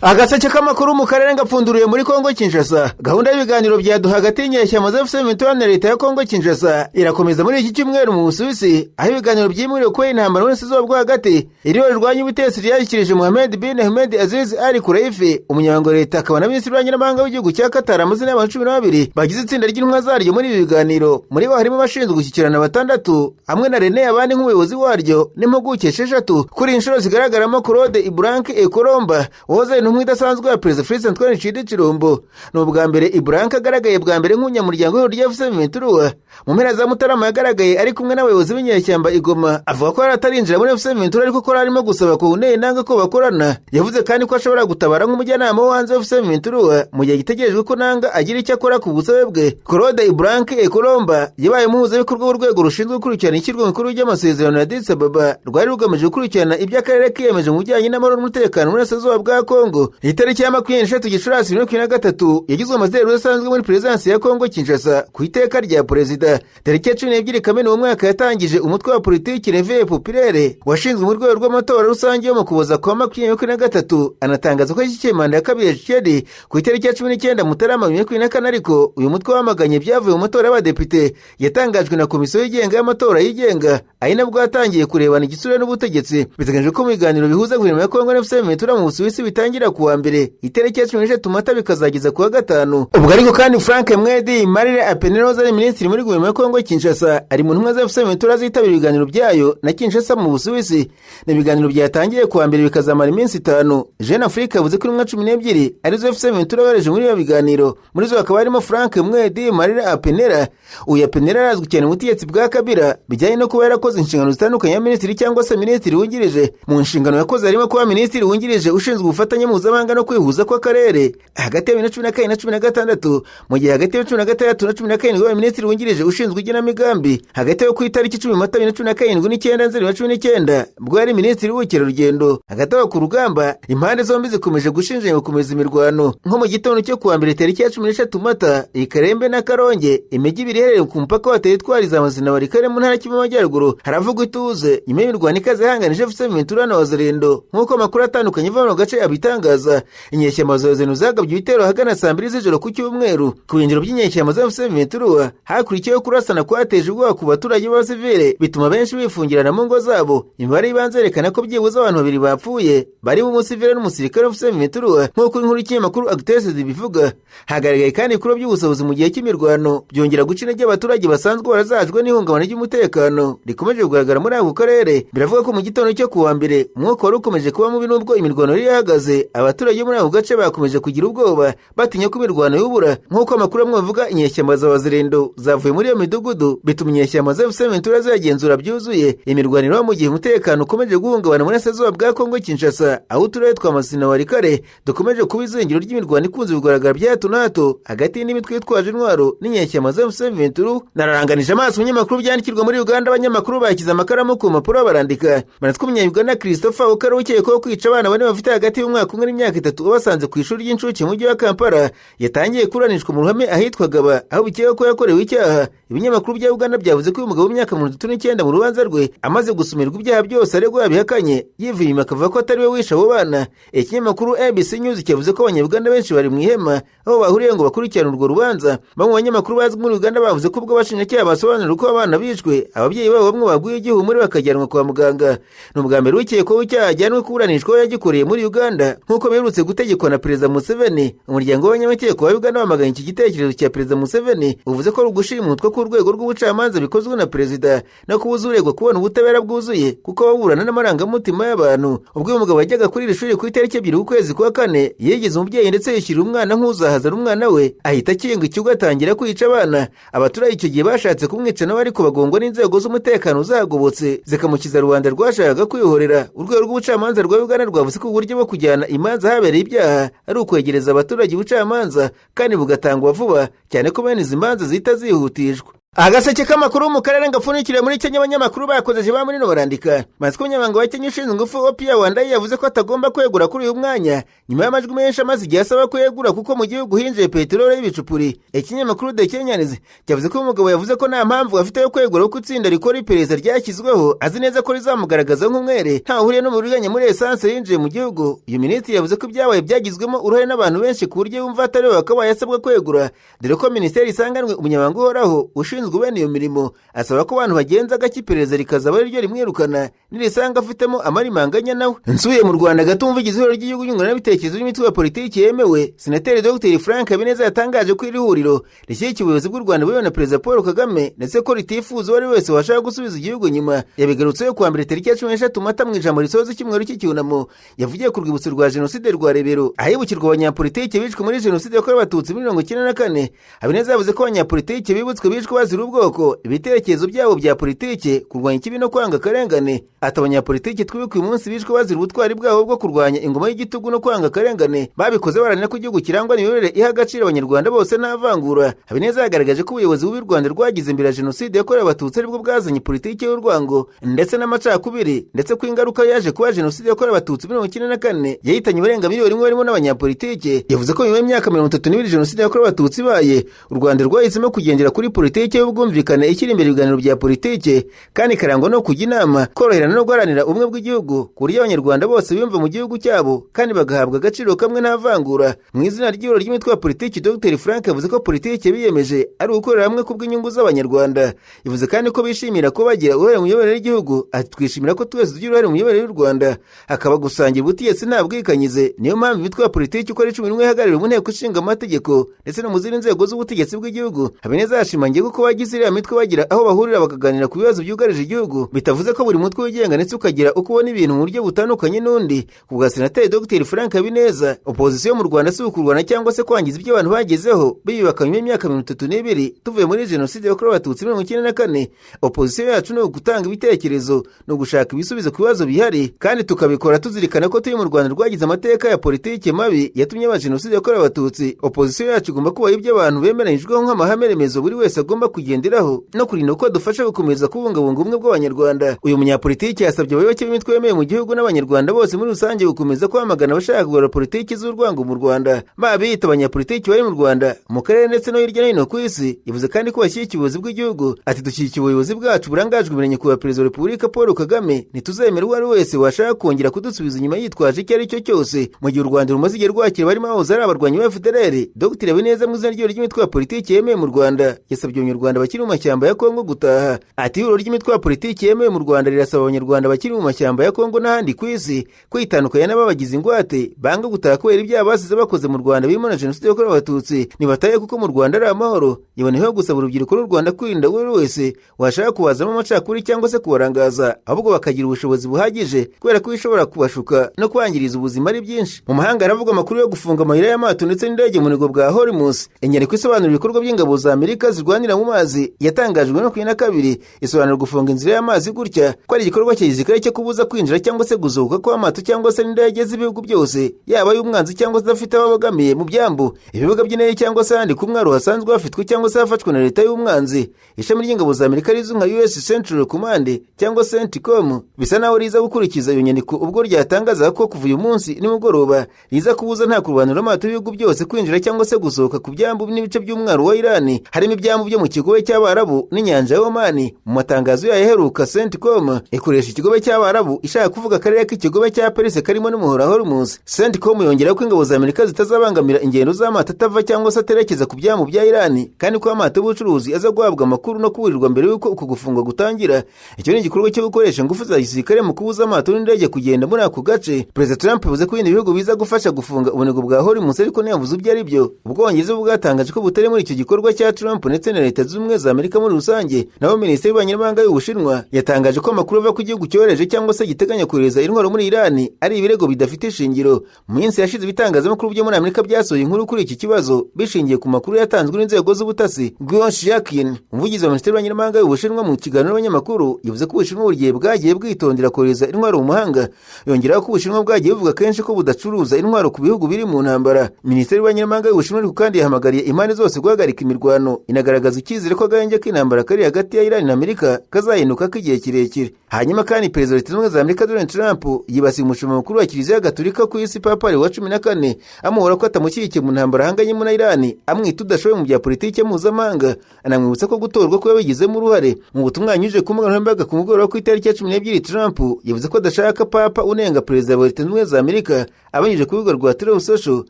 Agaseke k'amakuru mu karere gapfunduriye muri Kongo Kinshasa. Gahunda y'ibiganiro byaduha hagati y'inyeshyamba za AFC M23 na leta ya Kongo Kinshasa irakomeza muri iki cyumweru mu Busuwisi, aho ibiganiro byimuriwe kubera intambara muri bwo hagati. Iriho rirwanya ubutegetsi ryashyikirije Mohamed bin Ahmed Aziz Ali Kuraifi, umunyamabanga wa leta akaba na minisitiri w'ububanyi n'amahanga w'igihugu cya Qatar, amazina y'abantu 12 bagize itsinda ry'intumwa zaryo muri ibi biganiro. Muri bo harimo abashinzwe gushyikirana batandatu hamwe na Rene Abandi nk'umuyobozi waryo n'impuguke 6. Kuri iyi nshuro zigaragaramo Claude Ibrank Ekolomba, wahoze ari intumwa idasanzwe ya Perezida Felix Antoine Tshisekedi Tshilombo. Ni ubwa mbere Ibrank agaragaye bwa mbere nk'umunyamuryango w'ihuriro rya AFC M23. Mu mpera za Mutarama yagaragaye ari kumwe n'abayobozi b'inyeshyamba i Goma, avuga ko yari atarinjira muri AFC M23 ariko ko arimo gusaba Corneille Nangaa ko bakorana. Yavuze kandi ko ashobora gutabara nk'umujyanama wo hanze wa AFC M23 mu gihe gitegerejwe ko Nangaa agira icyo akora ku busabe bwe. Claude Ibrank Ekolomba yabaye umuhuzabikorwa w'urwego rushinzwe gukurikirana ishyirwa mu bikorwa ry'amasezerano ya Addis Ababa, rwari rugamije gukurikirana ibyo akarere kiyemeje mu bijyanye n'amahoro n'umutekano muri Burasirazuba bwa Kongo. Itariki ya 23 Gicurasi 2023 yagizwe ambasaderi udasanzwe muri perezidansi ya Kongo Kinshasa ku iteka rya perezida. Tariki ya 12 Kamena uwo mwaka yatangije umutwe wa politiki Réveil Populaire washinzwe mu rwego rw'amatora rusange yo mu Kuboza kwa 2023, anatangaza ko yashyigikiye manda ya kabiri ya Tshisekedi ku itariki ya 19 Mutarama 2024. Ariko uyu mutwe wamaganye ibyavuye mu matora y'abadepite yatangajwe na komisiyo yigenga y'amatora yigenga, ari nabwo yatangiye kurebana igitsure n'ubutegetsi. Biteganyijwe ko mu biganiro bihuza guverinoma ya Kongo na AFC M23 mu Busuwisi bitangira kuwa mbere itariki ya 13 Mata bikazageza kuwa gatanu. Ubwo ariko kandi Frank Mwedi Marire Apeneroza ari minisitiri muri guverinoma ya Kongo Kinshasa ari mu ntumwa za AFC M23 zitabira ibiganiro byayo na Kinshasa mu Busuwisi. Ni ibiganiro byatangiye kuwa mbere bikazamara iminsi 5. Jeune Afrique yavuze ko intumwa 12 arizo AFC M23 yohereje muri ibyo biganiro, muri zo hakaba harimo Frank Mwedi Marire Apenera. Uyu Apenera arazwi cyane mu butegetsi bwa Kabila bijyanye no kuba yarakoze inshingano zitandukanye ya minisitiri cyangwa se minisitiri wungirije. Mu nshingano yakoze harimo kuba minisitiri wungirije ushinzwe ubufatanye mpuzamahanga no kwihuza kw'akarere hagati ya 2012 na 16, mu gihe hagati ya 2016 na 17 yabaye minisitiri wungirije ushinzwe igenamigambi. Hagati yo ku itariki 10 Mata 2017 n'icyenda Nzeri 2019 bwo yari minisitiri w'ubukerarugendo. Hagati aho ku rugamba impande zombi zikomeje gushinjanya gukomeza imirwano. Nko mu gitondo cyo kuwa mbere tariki ya 13 Mata, Ikarembe na Karonge, imijyi ibiri iherereye ku mupaka wa teritwari za Masina Walikale mu ntara Kivu y'Amajyaruguru, haravugwa ituze nyuma y'imirwano ikaze ihanganije AFC M23 na Wazalendo, nk'uko amakuru atandukanye ava mu gace abitangaza. Inyeshyamba za Wazalendo zagabye ibitero ahagana saa 2 z'ijoro ku cyumweru ku birindiro by'inyeshyamba za AFC M23. Hakurikiyeho kurasana kwateje ubwoba ku baturage b'abasivile, bituma benshi bifungirana mu ngo zabo. Imibare y'ibanze yerekana ko byibuze abantu babiri bapfuye, barimo umusivile n'umusirikare wa AFC M23, nk'uko inkuru y'ikinyamakuru Actualité bivuga. Hagaragaye kandi ibikorwa by'ubusahuzi mu gihe cy'imirwano, byongera guca intege abaturage basanzwe barazahajwe n'ihungabana ry'umutekano rikomeje kugaragara muri ako karere. Biravuga ko mu gitondo cyo kuwa mbere umwuka wari ukomeje kuba mubi nubwo imirwano yari ihagaze. Abaturage bo muri ako gace bakomeje kugira ubwoba batinya ko imirwano yubura. Nk'uko amakuru amwe avuga, inyeshyamba za Wazalendo zavuye muri iyo midugudu, bituma inyeshyamba za AFC M23 ziyagenzura byuzuye. Imirwano iraba mu gihe umutekano ukomeje guhungabana muri Burasirazuba bwa Kongo Kinshasa, aho uturere twa Masina Walikale dukomeje kuba izingiro ry'imirwano ikunze kugaragara bya hato na hato hagati n'imitwe yitwaje intwaro n'inyeshyamba za AFC M23. Nararanganije amaso umunyamakuru byandikirwa muri Uganda, abanyamakuru bashyize amakaramu ku mpapuro barandika. Banatwa umunya-Uganda Christopher Okara ukekwaho kwica abana bane bafite hagati y'umwaka umwe n'imyaka 3 ubasanze ku ishuri ry'incuke mu mujyi wa Kampala, yatangiye kuburanishwa mu ruhame ahitwa Gaba, aho bikekwa ko yakorewe icyaha. Ibinyamakuru bya Uganda byavuze ko uyu mugabo w'imyaka 39 mu rubanza rwe amaze gusumirwa ibyaha byose aregwa yabihakanye, yivuye inyuma akavuga ko atari we wishe abo bana. Ikinyamakuru ABC News cyavuze ko abanya-Uganda benshi bari mu ihema aho bahuriye ngo bakurikirane urwo rubanza. Bamwe mu banyamakuru bazwi muri Uganda bavuze ko ubwo abashinjacyaha basobanura uko abana bishwe, ababyeyi babo bamwe baguye igihumure bakajyanwa kwa muganga. Ni ubwa mbere ukekwaho icyaha ajyanwe kuburanishwa aho yagikoreye muri Uganda, nk'uko biherutse gutegekwa na Perezida Museveni. Umuryango w'abanyamategeko wa Uganda wamaganye iki gitekerezo cya Perezida Museveni, uvuze ko ari ugushimutwa k'urwego rw'ubucamanza bikozwe na perezida no kubuza uregwa kubona ubutabera bwuzuye, kuko baburana n'amarangamutima y'abantu. Ubwo uyu mugabo yajyaga kuri iri shuri ku itariki 2 ukwezi kwa kane, yigize umubyeyi ndetse yishyurira umwana nk'uzahazana umwana we, ahita akinga ikigo atangira kwica abana. Abaturage icyo gihe bashatse kumwica nabo, ariko bagongwa n'inzego z'umutekano zagobotse zikamukiza rubanda rwashakaga kwihorera. Urwego rw'ubucamanza rwa Uganda rwavuze ko uburyo bwo kujyana imanza habereye ibyaha ari ukwegereza abaturage ubucamanza kandi bugatangwa vuba, cyane ko bene izi manza zihita zihutishwa. Agaseke k'amakuru mu karere ngapfundikiriye muri Kenya, abanyamakuru bakozeje ba muri no barandika. Masiko umunyamabanga wa Kenya ushinzwe ingufu Opiya Wandayi yavuze ko atagomba kwegura kuri uyu mwanya nyuma y'amajwi menshi amaze igihe asaba kwegura kuko mu gihugu hinjiye peteroli y'ibicupuri. Ikinyamakuru The Kenyans cyavuze ko uyu mugabo yavuze ko nta mpamvu afite yo kwegura kuko itsinda rikora iperereza ryashyizweho azi neza ko rizamugaragaza nk'umwere ntawe uhuriye n'uburiganya muri esanse yinjiye mu gihugu. Uyu minisitiri yavuze ko ibyabaye byagizwemo uruhare n'abantu benshi ku buryo yumva atari we wakabaye asabwa kwegura, dore ko minisiteri isanganwe umunyamabanga uhoraho ushinzwe bene iyo mirimo asaba ko abantu bagenza gake iperereza rikazaba ari ryo rimwirukana nirisanga afitemo amarimanganya nawe. Nsubiye mu Rwanda gato, umuvugizi w'ihuriro ry'igihugu nyunguranabitekerezo ry'imitwe ya politiki yemewe Senateri Dr Frank Habineza yatangaje ko iri huriro rishyigikiye ubuyobozi bw'u Rwanda buyobowe na Perezida Paul Kagame ndetse ko ritifuza uwo ari wese washaka gusubiza igihugu nyuma. Yabigarutseho kuwa mbere tariki ya 13 Mata mu ijambo risoza icyumweru cy'icyunamo yavugiye ku rwibutso rwa Jenoside rwa Rebero ahibukirwa abanyapolitiki bishwe muri Jenoside yakorewe Abatutsi muri 1994. Habineza yavuze ko abanyapolitiki bibutswe bishwe bazira ubwoko, ibitekerezo byabo bya politiki, kurwanya ikibi no kwanga akarengane. Ati abanyapolitiki twibuka uyu munsi bishwe bazira ubutwari bwabo bwo kurwanya ingoma y'igitugu no kwanga akarengane, babikoze baharanira ko igihugu kirangwa n'imiyoborere iha agaciro abanyarwanda bose nta vangura. Habineza yagaragaje ko ubuyobozi bubi u Rwanda rwagize imbere ya Jenoside yakorewe Abatutsi aribwo bwazanye politiki y'urwango ndetse n'amacakubiri, ndetse ko ingaruka yaje kuba Jenoside yakorewe Abatutsi muri 1994 yahitanye abarenga miliyoni imwe barimo n'abanyapolitiki. Yavuze ko nyuma y'imyaka 32 Jenoside yakorewe Abatutsi ibaye, u Rwanda rwahisemo kugendera kuri politiki y'ubwumvikane ishyira imbere ibiganiro bya politiki kandi ikarangwa no kujya inama, koroherana no guharanira ubumwe bw'igihugu ku buryo abanyarwanda bose biyumva mu gihugu cyabo kandi bagahabwa agaciro kamwe nta vangura. Mu izina ry'ihuriro ry'imitwe ya politiki, Dr Frank yavuze ko politiki biyemeje ari ugukorera hamwe kubw'inyungu z'abanyarwanda. Yavuze kandi ko bishimira ko bagira uruhare mu miyoborere y'igihugu. Ati twishimira ko twese tugira uruhare mu miyoborere y'u Rwanda, hakaba gusangira ubutegetsi nta bwikanyize. Niyo mpamvu imitwe ya politiki uko ari 11 ihagarariwe mu nteko ishinga amategeko ndetse no mu zindi nzego z'ubutegetsi bw'igihugu. Habineza yashimangiye ko bagize iriya mitwe bagira aho bahurira bakaganira ku bibazo byugarije igihugu, bitavuze ko buri mutwe wigenga ndetse ukagira uko ubona ibintu mu buryo butandukanye n'undi. Ku bwa Senateri Dr Frank Habineza, opozisiyo mu Rwanda si ukurwana cyangwa se kwangiza ibyo abantu bagezeho biyubaka nyuma y'imyaka 32 tuvuye muri Jenoside yakorewe Abatutsi 1994. Opozisiyo yacu ni ugutanga ibitekerezo, ni ugushaka ibisubizo ku bibazo bihari kandi tukabikora tuzirikana ko turi mu Rwanda rwagize amateka ya politiki mabi yatumye aba Jenoside yakorewe Abatutsi. Opozisiyo yacu igomba kubaha ibyo abantu bemeranyijweho nk'amahame remezo buri wese agomba kugenderaho no kurinda uko dufasha gukomeza kubungabunga ubumwe bw'abanyarwanda. Uyu munyapolitiki yasabye abayoboke b'imitwe yemewe mu gihugu n'abanyarwanda bose muri rusange gukomeza kwamagana abashaka kugarura politiki z'urwango mu Rwanda, baba biyita abanyapolitiki bari mu Rwanda, mu karere ndetse no hirya no hino ku isi. Yavuze kandi ko bashyigikiye ubuyobozi bw'igihugu. Ati dushyigikiye ubuyobozi bwacu burangajwe imbere nyakubahwa Perezida wa Repubulika Paul Kagame, ntituzemera uwo ari wese washaka kongera kudusubiza inyuma yitwaje icyo ari cyo cyose. Mu gihe u Rwanda rumaze igihe rwakira barimo abahoze ari abarwanyi ba FDLR, Dr Habineza mu izina ry'imitwe ya politiki yemewe mu Rwanda yasabye abanyarwanda bakiri mu mashyamba ya Kongo gutaha. Ati ihuriro ry'imitwe ya politiki yemewe mu Rwanda rirasaba abanyarwanda bakiri mu mashyamba ya Kongo n'ahandi ku isi kwitandukanya n'ababagize ingwate banga gutaha kubera ibyaha basize bakoze mu Rwanda birimo na Jenoside yakorewe Abatutsi, nibataye kuko mu Rwanda ari amahoro. Yaboneyeho gusaba urubyiruko rw'u Rwanda kwirinda uwo ari wese washaka kubazamo amacakubiri cyangwa se kubarangaza, ahubwo bakagira ubushobozi buhagije kubera ko bishobora kubashuka no kwangiriza ubuzima ari byinshi. Mu mahanga haravugwa amakuru yo gufunga amayira y'amato ndetse n'indege mu munigo bwa Hormuz. Inyandiko isobanura ibikorwa by'ingabo za Amerika zirwanira mu mazi yatangajwe no 22 isobanura gufunga inzira y'amazi gutya ko ari igikorwa cya gisirikare cyo kubuza kwinjira cyangwa se gusohoka kw'amato cyangwa se n'indege z'ibihugu byose, yaba y'umwanzi cyangwa se adafite ababogamiye mu byambu, ibibuga by'indege cyangwa se ahandi ku mwaro hasanzwe hafitwe cyangwa se hafatwe na leta y'umwanzi. Ishami ry'ingabo za Amerika rizwi nka US Central Command cyangwa CENTCOM bisa naho riza gukurikiza iyo nyandiko ubwo ryatangaza ko kuva uyu munsi nimugoroba riza kubuza nta kurwanira amato y'ibihugu byose kwinjira cyangwa se gusohoka ku byambu n'ibice by'umwaro wa Iran, harimo ibyambu byo mu kigobe cy'Abarabu n'inyanja ya Oman. Mu matangazo yayo aheruka, CENTCOM ikoresha ikigobe cy'Abarabu ishaka kuvuga akarere k'ikigobe cya Perse karimo n'umuhora Hormuz. CENTCOM yongera ko ingabo za Amerika zitazabangamira ingendo z'amato atava cyangwa se aterekeza ku byambu bya Iran, kandi ko amato y'ubucuruzi aza guhabwa amakuru no kuburirwa mbere y'uko uku gufungwa gutangira. Icyo ni igikorwa cyo gukoresha ingufu za gisirikare mu kubuza amato n'indege kugenda muri ako gace. Perezida Trump yavuze ko ibindi bihugu biza gufasha gufunga ubunigo bwa Hormuz, ariko ntiyavuze ibyo ari byo. Ubwongereza bwatangaje ko butari muri icyo gikorwa cya Trump ndetse na Leta Zunze Ubumwe za Amerika muri rusange. Naho Minisiteri y'Ububanyi n'Amahanga y'Ubushinwa yatangaje ko amakuru ava ku gihugu cyohereje cyangwa se giteganya kohereza intwaro muri Iran ari ibirego bidafite ishingiro. Mu minsi yashize ibitangazamakuru byo muri Amerika byasohoye inkuru kuri iki kibazo bishingiye ku makuru yatanzwe n'inzego z'ubutasi. Guo Xiaoqin, umuvugizi wa Minisiteri y'Ububanyi n'Amahanga y'Ubushinwa, mu kiganiro n'abanyamakuru yavuze ko Ubushinwa buri gihe bwagiye bwitondera kohereza intwaro mu mahanga. Yongeraho ko Ubushinwa bwagiye buvuga kenshi ko budacuruza intwaro ku bihugu biri mu ntambara. Minisiteri y'Ububanyi n'Amahanga y'Ubushinwa ariko kandi yahamagariye impande zose guhagarika imirwano, inagaragaza icyizere icyizere ko agahenge k'intambara kari hagati ya Iran na Amerika kazahinduka k'igihe kirekire. Hanyuma kandi Perezida wa Leta Zunze Ubumwe za Amerika Donald Trump yibasiye umushumba mukuru wa Kiliziya Gatolika ku isi, Papa Leo wa 14, amuhora ko atamushyigikiye mu ntambara ahanganyemo na Iran, amwita udashoboye mu bya politiki mpuzamahanga, anamwibutsa ko gutorwa ko yabigizemo uruhare. Mu butumwa yanyujije ku mbuga nkoranyambaga ku mugoroba ku itariki ya 12, Trump yavuze ko adashaka Papa unenga Perezida wa Leta Zunze Ubumwe za Amerika. Abanyujije ku rubuga rwa Truth Social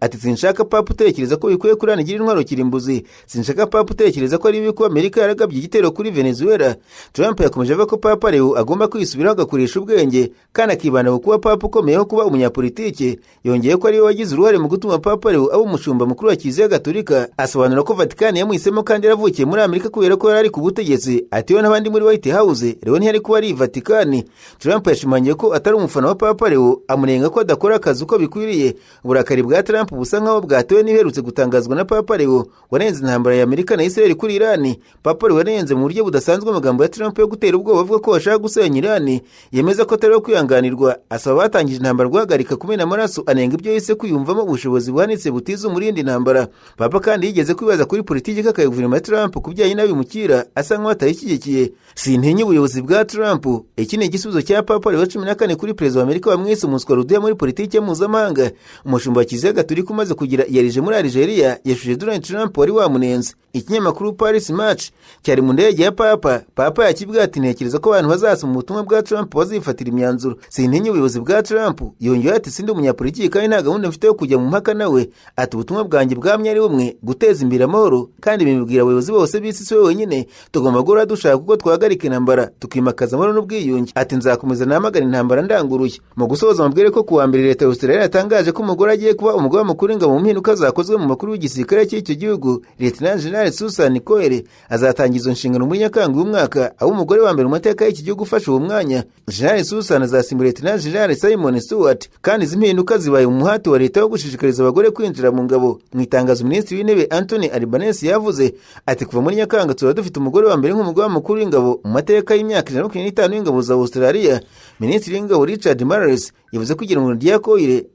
ati: "Sinshaka Papa utekereza ko bikwiye kuri igira intwaro kirimbuzi. Sinshaka Papa utekereza ko ari bibi ko Amerika yaragabye igitero kuri Venezuela." Trump yakomeje avuga ko Papa Leo agomba kwisubiraho, agakoresha ubwenge kandi akibanda ku kuba Papa ukomeye aho kuba umunyapolitike. Yongeye ko ariwe wagize uruhare mu gutuma Papa Leo aba umushumba mukuru wa Kiliziya Gatolika, asobanura ko Vatikani yamuhisemo kandi yaravukiye muri Amerika kubera ko yari ari ku butegetsi. Ati: "We n'abandi muri White House, Leo ntiyari kuba ari i Vatikani." Trump yashimangiye ko atari umufana wa Papa Leo, amunenga ko adakora akazi uko bikwiriye. Uburakari bwa Trump busa nkaho bwatewe n'ibiherutse gutangazwa na Papa Leo wanenze intambara ya Amerika na Israel kuri Irani. Papa Leo yanenze mu buryo budasanzwe amagambo ya Trump yo gutera ubwoba avuga ko bashaka gusenya Irani, yemeza ko atari kwihanganirwa, asaba abatangije intambara guhagarika kumena amaraso, anenga ibyo yise kwiyumvamo ubushobozi buhanitse butiza umurindi intambara. Papa kandi yigeze kwibaza kuri politiki ikakaye guverinoma ya Trump ku bijyanye n'abimukira, asa nkaho atayishyigikiye. "Sintinya ubuyobozi bwa Trump." Iki ni igisubizo cya Papa Leo 14 kuri perezida wa Amerika wamwise umuswa ruduya muri politiki mpuzamahanga. Umushumba wa Kiliziya Gatolika umaze kugira yarije muri Algeria yashuje Donald Trump wari wamunenze. Ikinyamakuru Paris Match cyari mu ndege ya Papa. Papa yakibwiye ati: "Ntekereza ko abantu bazasoma ubutumwa bwa Trump bazifatira imyanzuro. Sintinya ubuyobozi bwa Trump." Yongeyeho ati: "Sindi umunyapolitiki kandi nta gahunda mfite yo kujya mu mpaka nawe." Ati: "Ubutumwa bwanjye bwamye ari bumwe, guteza imbere amahoro, kandi bibwira abayobozi bose b'isi, si we wenyine. Tugomba guhora dushaka kuko twahagarika intambara, tukimakaza amahoro n'ubwiyunge." Ati: "Nzakomeza namagana intambara ndanguruye." Mu gusoza, mubwire ko kuwa mbere leta ya Australia yatangaje ko umugore agiye kuba umugaba mukuru w'ingabo mu mpinduka zakozwe mu makuru w'igisirikare cy'icyo gihugu. Lieutenant General Susan Coyle azatangiza izo nshingano muri Nyakanga uyu mwaka, aho umugore wa mbere mu mateka y'iki gihugu ufashe uwo mwanya. General Susan azasimbura Lieutenant General Simon Stewart. Kandi izi mpinduka zibaye umuhati wa leta wo gushishikariza abagore kwinjira mu ngabo. Mu itangazo, Minisitiri w'Intebe Anthony Albanese yavuze ati: "Kuva muri Nyakanga tuba dufite umugore wa mbere nk'umugaba mukuru w'ingabo mu mateka y'imyaka 125 y'ingabo za Australia." Minisitiri w'Ingabo Richard Marles yavuze ko igenwa rya Coyle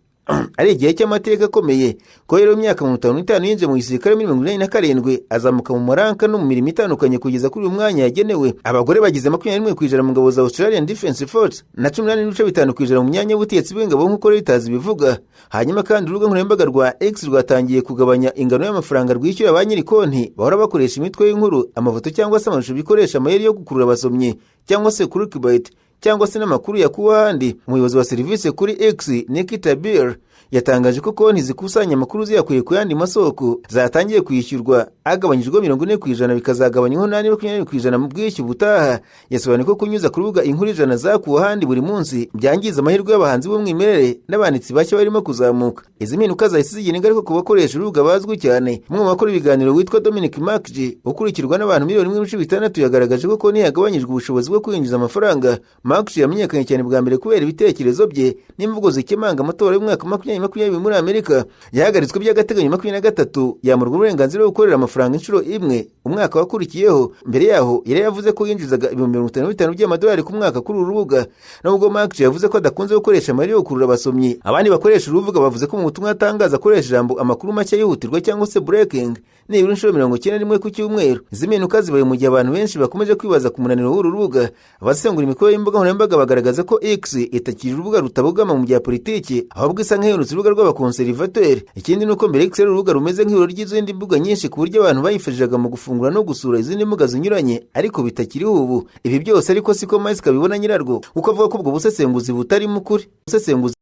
ari igihe cy'amateka akomeye. Ko rero imyaka 55 yinjiye mu gisirikare muri 87, azamuka mu maranka no mu mirimo itandukanye kugeza kuri uyu mwanya yagenewe. Abagore bagize 21% mu ngabo za Australian Defence Force na 18.5% mu myanya y'ubutegetsi bw'ingabo, nk'uko Reuters bivuga. Hanyuma kandi urubuga nkoranyambaga rwa X rwatangiye kugabanya ingano y'amafaranga rwishyura ba nyiri konti bahora bakoresha imitwe y'inkuru, amafoto cyangwa se amashusho bikoresha amayeri yo gukurura abasomyi cyangwa se clickbait cyangwa se n'amakuru yakuwe ahandi. Umuyobozi wa serivisi kuri X, Nikita Bier, yatangaje ko konti zikusanya amakuru ziyakuye ku yandi masoko zatangiye kwishyurwa agabanyijwe 40%, bikazagabanywaho n'andi 20% mu bwishyu butaha. Yasobanuye ko kunyuza ku rubuga inkuru 100 zakuwe ahandi buri munsi byangiza amahirwe y'abahanzi b'umwimerere n'abanditsi bashya barimo kuzamuka. Izi mpinduka zahise zigira ingaruka ku bakoresha urubuga bazwi cyane. Umwe mu bakora ibiganiro witwa Dominic McGee, ukurikirwa n'abantu miliyoni 1.6, yagaragaje ko konti yagabanyijwe ubushobozi bwo kwinjiza amafaranga. McGee yamenyekanye cyane bwa mbere kubera ibitekerezo bye n'imvugo zikemanga amatora y'umwaka 2020 muri Amerika. Yahagaritswe by'agateganyo 23, yamurwa uburenganzira bwo gukorera amafaranga inshuro imwe umwaka wakurikiyeho. Mbere yaho yari yavuze ko yinjizaga 55,000 by'amadolari ku mwaka kuri uru rubuga. Nubwo McGee yavuze ko adakunze gukoresha amayeri yo gukurura abasomyi, abandi bakoresha urubuga bavuze ko mu butumwa atangaza akoresha ijambo "amakuru mashya yihutirwa" cyangwa se "breaking" nibura inshuro 91 ku cyumweru. Izi mpinduka zibaye mu gihe abantu benshi bakomeje kwibaza ku munaniro w'uru rubuga. Abasesengura imikorere y'imbuga nkoranyambaga bagaragaza ko X itakiri urubuga rutabogama mu bya politiki, ahubwo isa nk'ihindutse urubuga rw'abakonserivateri. Ikindi ni uko mbere X ari urubuga rumeze nk'ihuriro ry'izindi mbuga nyinshi, ku buryo abantu bayifashishaga mu gufungura no gusura izindi mbuga zinyuranye, ariko bitakiriho ubu. Ibi byose ariko siko Musk abibona nyirarwo, kuko avuga ko ubwo busesenguzi butarimo ukuri. Busesenguzi.